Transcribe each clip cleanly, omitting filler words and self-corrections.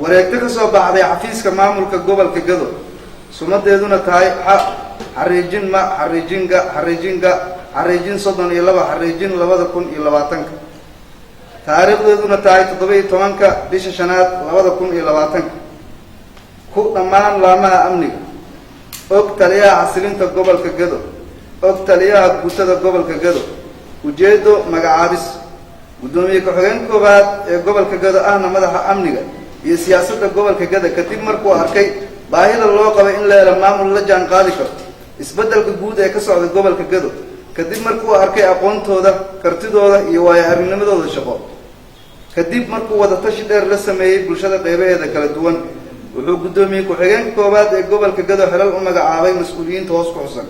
Wareegto ka soo baxday xafiiska maamulka gobolka Gado, sumadeeduna tahay X xariijin ma xariijin ga xariijin ga xariijin 32-2020, taariikhdeeduna tahay 17-ka bisha shanaad 2020, ku dhammaan laamaha amniga, og taliyaha xasilinta gobolka Gado, og taliyaha guutada gobolka Gado. Ujeedo: magacaabis guddoomiye ku-xigeen koowaad ee gobolka Gado, ahna madaxa amniga iyo siyaasadda gobolka Gado. Kadib markuu arkay baahida loo qabay in la helo maamul la jaan qaadi karo isbeddelka guud ee ka socda gobolka Gado, kadib markuu arkay aqoontooda, kartidooda iyo waayo aragnimadooda shaqo, kadib markuu wadatashi dheer la sameeyey bulshada qeybaheeda kala duwan, wuxuu guddoomiye ku-xigeenka koowaad ee gobolka Gado xilal u magacaabay mas-uuliyiinta hoos ku xusan.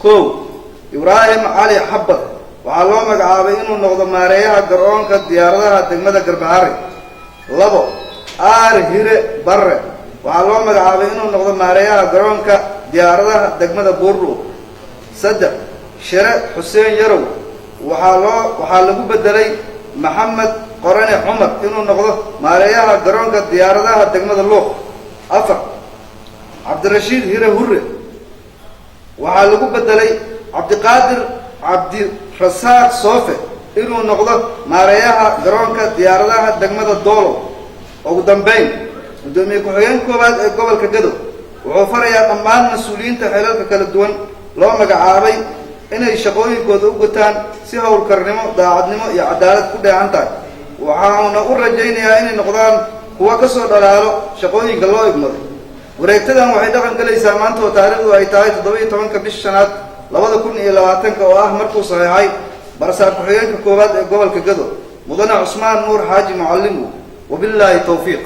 Kow, Ibraahim Cali Xabad, waxaa loo magacaabay inuu noqdo maareeyaha garoonka diyaaradaha degmada Garbaharey. Labo, Aar Hire Barre, waxaa loo magacaabay inuu noqdo maareeyaha garoonka diyaaradaha degmada Buurdhuur. Saddex, Shire Xuseen Yarow, waxaa lagu bedelay Maxamed Qorane Cumar inuu noqdo maareeyaha garoonka diyaaradaha degmada Luuq. Afar, Cabdirashiid Hire Hurre, waxaa lagu bedelay Cabdiqaadir Cabdirasaaq Soofe inuu noqdo maareeyaha garoonka diyaaradaha degmada Doolow. Ugu dambeyn, guddoomiye ku-xigeen koowaad ee gobolka Gado wuxuu farayaa dhammaan mas-uuliyiinta xilalka kala duwan loo magacaabay inay shaqooyinkooda u gutaan si howlkarnimo, daacadnimo iyo cadaalad ku dheehan tahay. Waxauna u rajaynayaa inay noqdaan kuwa ka soo dhalaalo shaqooyinka loo igmaday. Wareegtadan waxay dhaqan galaysaa maanta oo taariikhdu ay tahay 17-ka bisha shanaad 2020-ka, oo ah markuu saxeexay barasaab ku-xigeenka koowaad ee gobolka Gado, Mudane Cusmaan Nuur Xaaji Mucallimu. Wabilaahi towfiiq.